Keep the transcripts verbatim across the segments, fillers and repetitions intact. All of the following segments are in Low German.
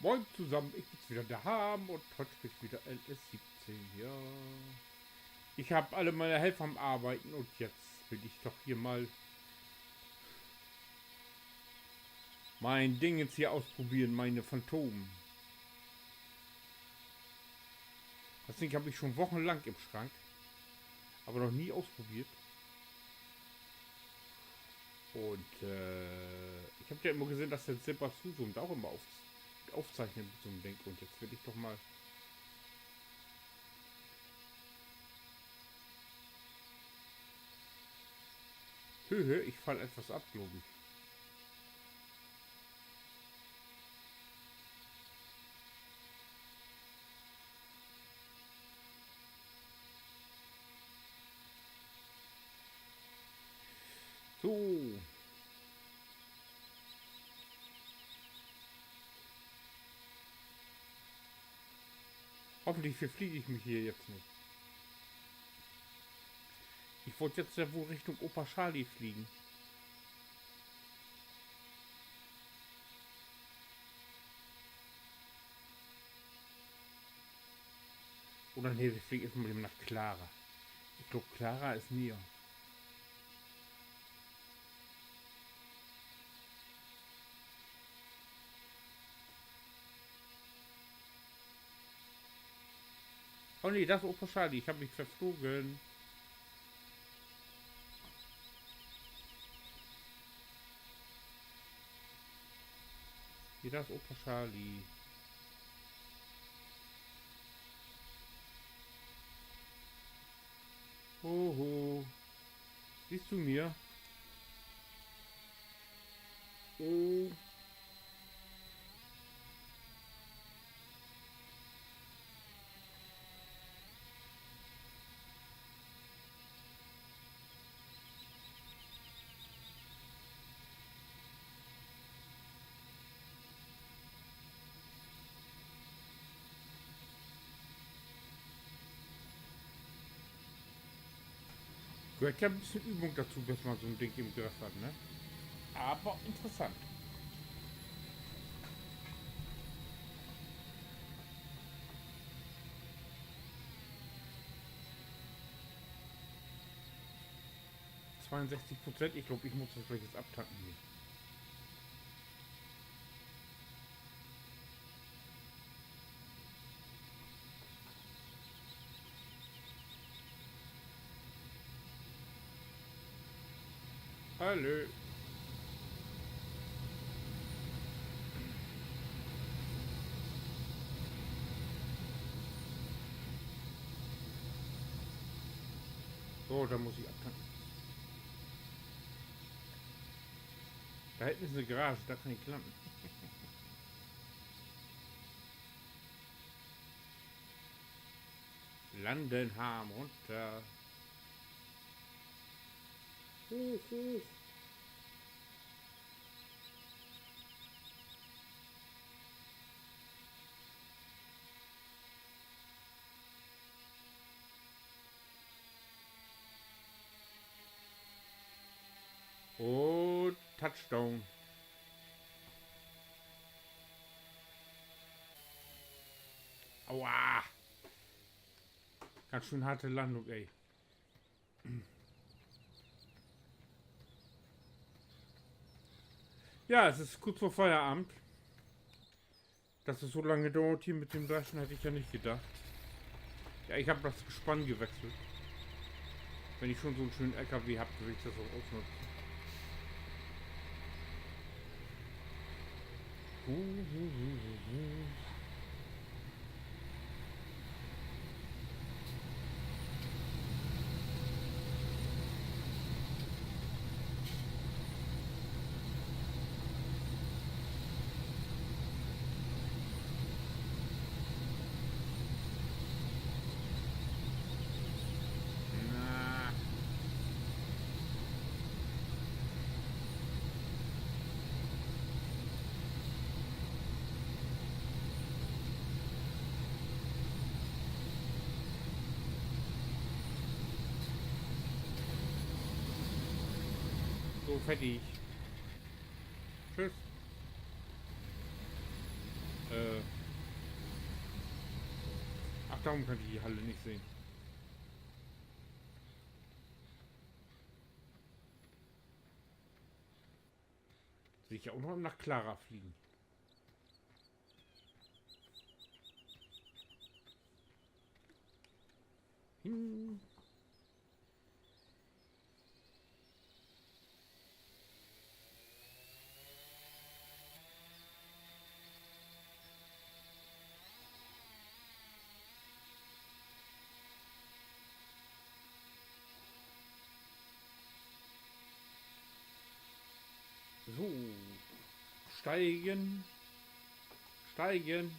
Moin zusammen, ik bün wieder de Harm un hüüt spielt wi wieder L S siebzehn, ja. Ik hab alle miene Helfer an't Arbeiden un jetzt will ik doch hier mal mien Dingens hier utproberen, miene Phantom. Dat Ding heff ik schon wochenlang in'n Schrank, aver noch nie utprobeert. Un, äh, ik heff ja immer gesehn, dat de Silber Susan dor ok immer op-, opzeichnet mit so'n Ding. Un jetzt will ik doch mal Höhe, ik fall etwas ab, glööv ik. So. Hoffentlich verflieg ik mi hier jetzt nich. Ik wull jetzt ja woll Richtung Opa Charlie fliegen. Oder nee, wi fleegt eerst mal even na Clara. Ik glööv, Clara is neger. Oh nee, dat is Opa Charlie. Ik heff mi verflogen. Hier, dat is Opa Charlie. Hoho. Sühst du mi? Oh. Gehöört ja en beten Övung dorto, bit man so'n Ding in'n Griff hett, ne? Aver interessant. Tweeunsösstig Prozent, ik glööv, ik mutt dat villicht aftanken hier. Hallo. So, dor mutt ik aftanken. Dor hinten is 'ne Garage, dor kann ik landen. Landen, Harm, runter. Huch, huch. Un Touchdown. Aua. Ganz schön harte Landung, ey. Ja, es is kurz vör Feierabend. Dat dat so lange duert hier mit dem Dreschen, harr ik ja nich gedacht. Ja, ik heff dat Gespann gewesselt. Wenn ik schon so'n schönen L K W heff, will ik dat ok utnutzen. Na. So, fertig. Tschüss. Äh, Darum kann ik de Hall nich sehn. Will ik ja ok noch na Clara fleegen. Hm. So. Steigen. Steigen.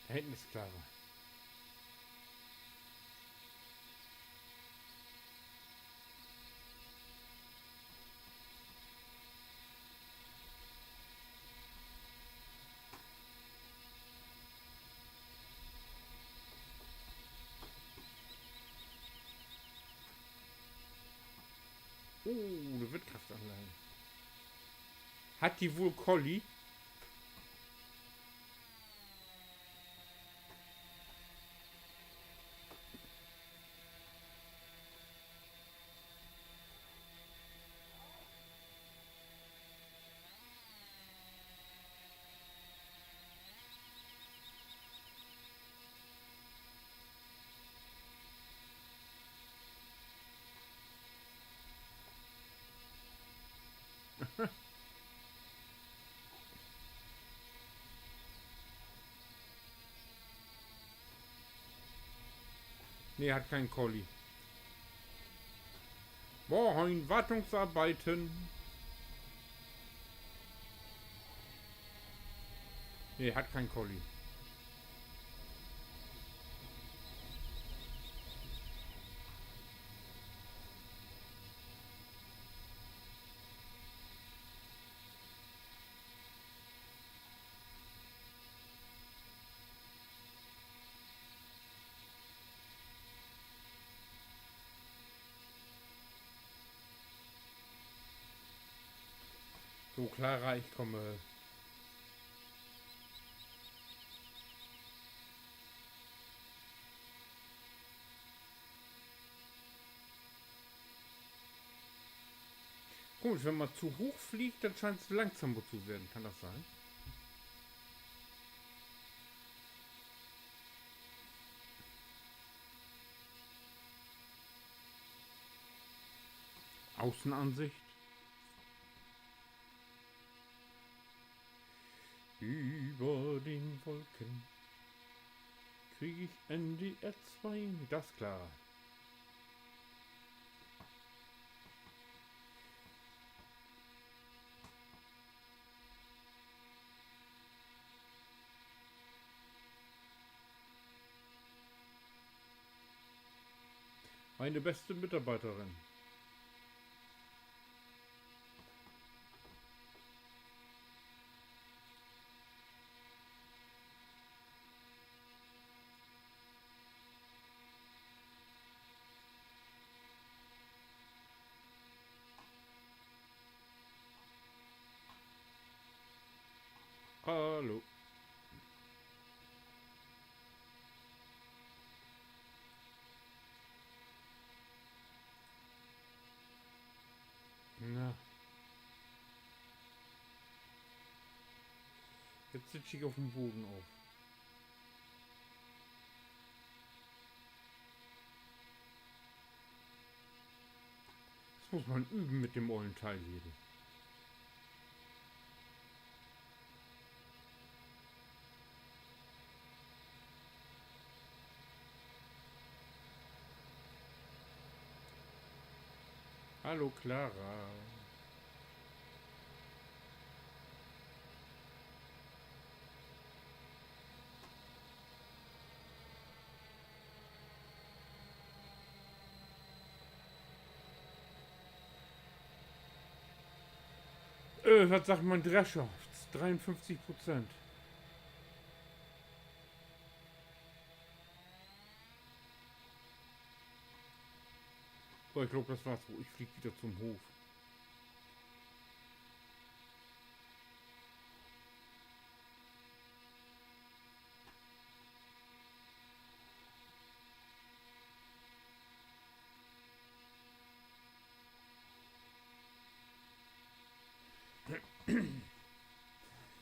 Verhältnis Clara. Oh, de Windkraftanlage. Hett de woll Kolli? Nee, hett keen Kolli. Wohin? Wartungsarbeiten. Nee, hett keen Kolli. So, Clara, ik kumm. Komisch, wenn man zu hoch fliegt, dann scheint's langsamer zu werden. Kann das sein? Außenansicht. Über den Wolken krieg ich N D R zwei. Das is klar. Meine beste Mitarbeiterin. Hallo. Na. Jetzt sitz ik op den Bodden op. Jetzt muss man üben mit dem ollen Teil hier, du. Hallo, Clara. Äh, wat seggt mien Drescher? Dreeunföfftig Prozent. So, ik glööv, dat war's woll. Ik fleeg wedder to'n Hoff.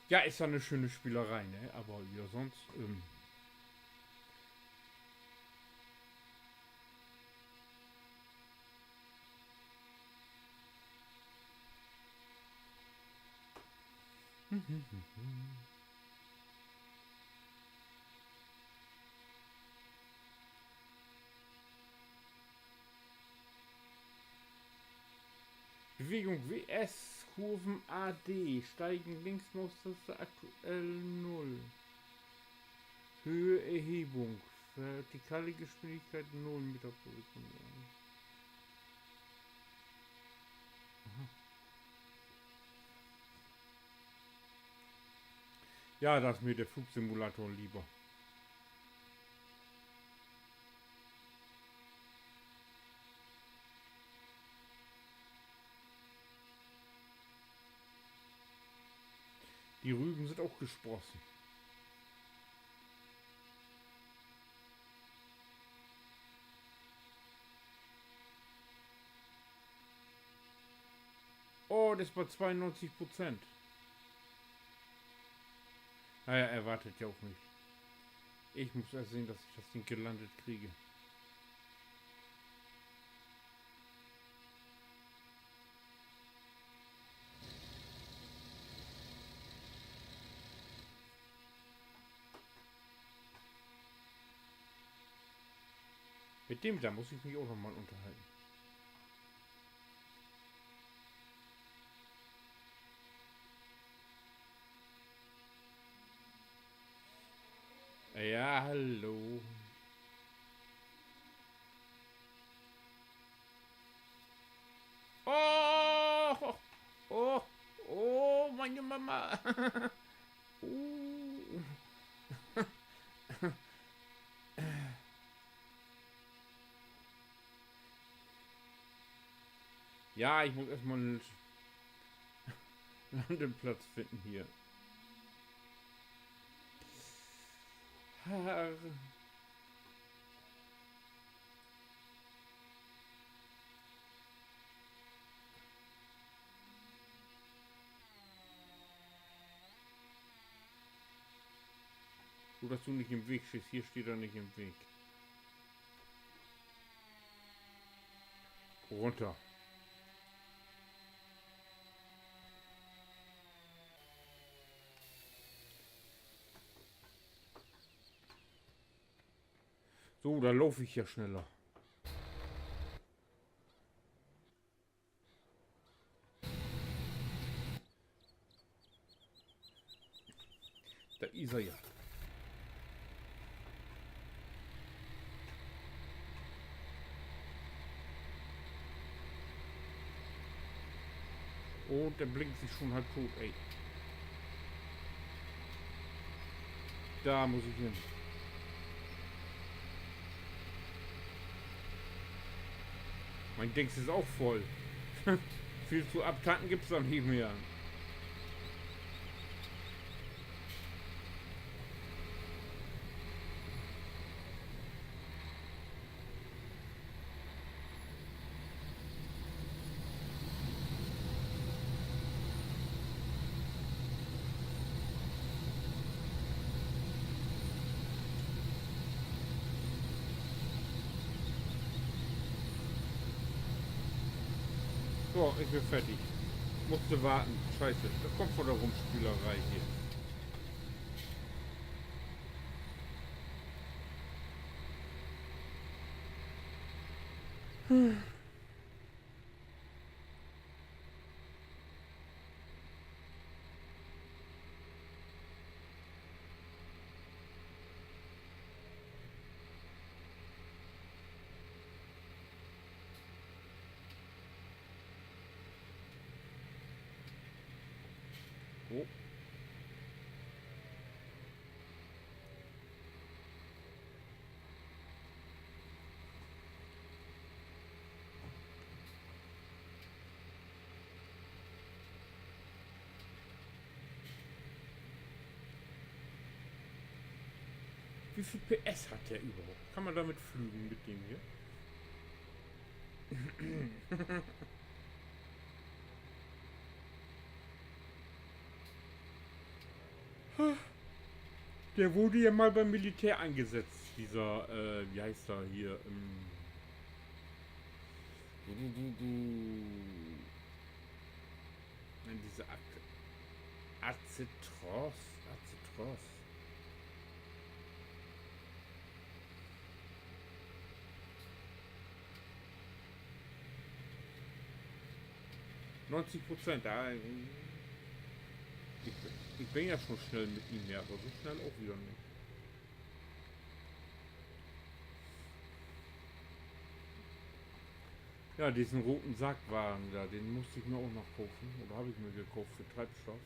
Ja, is ja 'ne schöne Speleree, ne? Aver ja, sonst, ähm, Bewegung W S, Kurven A D, Steigen, Linksmaustaste, aktuell null. Höhe, Erhebung, vertikale Geschwindigkeit null Meter pro Sekunde. Aha. Ja, dor is mi de Flugsimulator lever. De Rüben sünd ok gesprossen. Oh, dat is bi tweeunnegentig Prozent. Na ja, erwartet ja ok nich. Ik mutt eerst sehn, dat ik dat Ding gelandt krieg. Mit dem dor mutt ik mi ok noch mal ünnerhollen. Ja, hallo. Oh, oh, oh, miene Mama. Uh. Ja, ik mutt eerst mal 'n Landeplatz finnen hier. Herr. Goot, dat du nich in'n Weg stehst. Hier steh ik nich in'n Weg. Runner. So, denn laaf ik ja sneller. Dor is he ja. Un he blinkt sik schon half doot, ey. Dor mutt ik hen. Mien Dings is ok vull. Veel to aftanken gifft dat dor nich mehr. So, ik bün fardig. Musst warten. Scheiße, dor kummt wedder Rumspieleree hier. Oh. Wie veel P S hat der überhaupt? Kann man damit flügen mit dem hier? Der wurde ja mal beim Militär eingesetzt, dieser, äh, wie heißt er hier, ähm, du, du, du, du. Nein, diese Ak-, Azatros, Azatros. Neunzig Prozent, ja, ik, ik bün ja schon snell mit em, ja, aver so snell ok wedder nich. Ja, dissen roten Sackwagen da, den musst ik mi ok noch kopen. Oder hebb ik mi kopen för Treibstoff.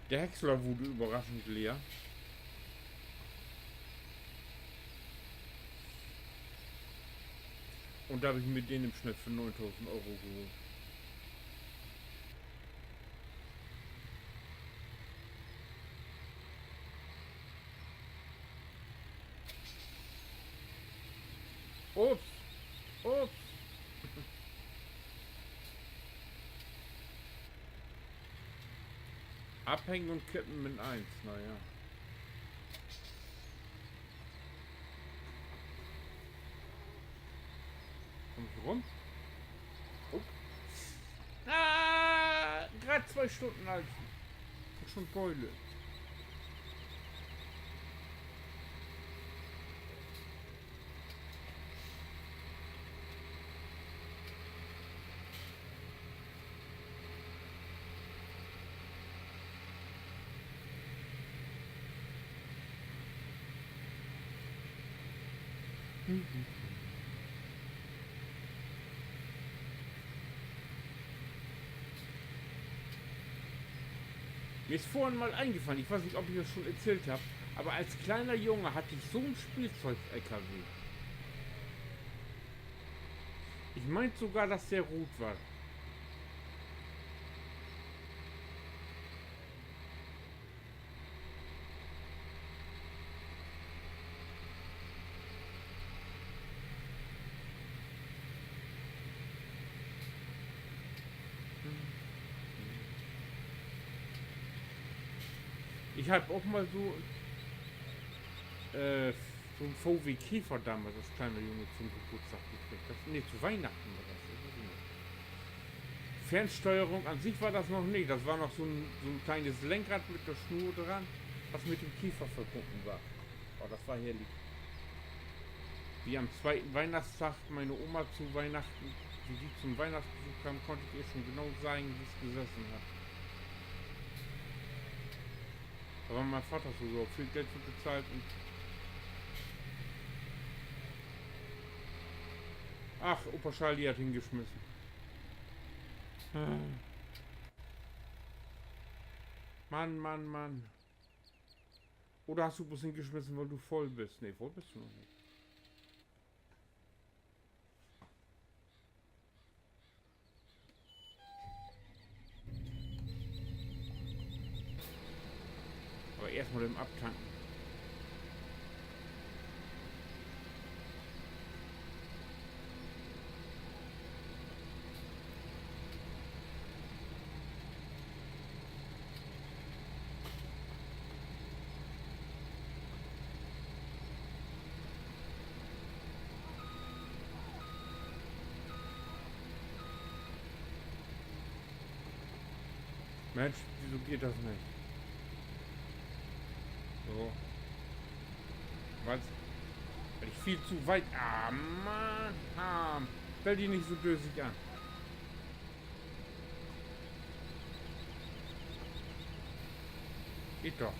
De Häcksler wurr överraschend leer. Un dor heff ik mi den even snell för negendusend Euro holt. Ups. Ups. Afhängen un kippen in eens, na ja. Kumm ik rüm? Oh. Ah, graad twee Stünnen, Alter. Schon Keule. Mir is vorhin mal ingefallen, ik weet nich, of ik dat schon vertellt hebb, aver as kleiner Junge harr ik so'n Speelzeug-L K W. Ik meen sogor, dat de root was. Ik heff ok mal so, äh, so'n V W Käfer damals as kleiner Junge to'n Geburtstag kregen. Dat, nee, to Wiehnachten weer dat, ik weet nich. Fernsteuerung an sik weer dat noch nich. Dat weer noch so'n, so'n kleines Lenkrad mit de Snoor dran, wat mit den Käfer verbunnen weer. Oh, dat weer herrlich. Wie an'n tweiten Wiehnachtsdag miene Oma to Wiehnachten, wie de to'n Wiehnachtsbesuch keem, kunn ik ehr schon genau seggen, wie se gesessen hett. Dor weer mien Vadder so, so veel Geld för bezahlt un, ach, Opa Charlie hett hingesmissen. Mann, Mann, Mann. Oder hest du blots hingesmissen, wiel du vull büst? Nee, vull büst du noch nich. Aver eerst mal even aftanken. Mensch, wieso geiht dat nich? So. Wiel, wiel ik veel to wiet, ah, Mann, ah, stell di nich so dösig an. Geiht doch.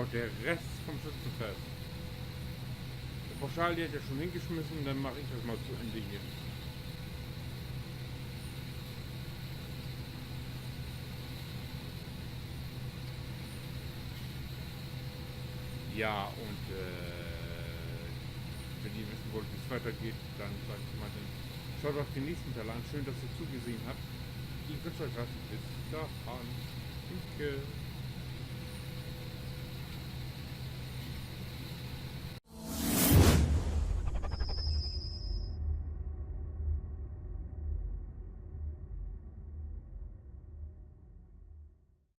Der Rest vom Schützenfest. De Pauschal, de hett ja schon hengeschmissen, denn maak ik dat mal to Enn hier. Ja, un, äh, wenn ji wissen wüllt, wo 't weitergeht, denn sagt mal den Schaut auf den nächsten Teil an. Schön, dass ihr zugesehen habt. Ich wünsche euch was. Bis dahin. Danke.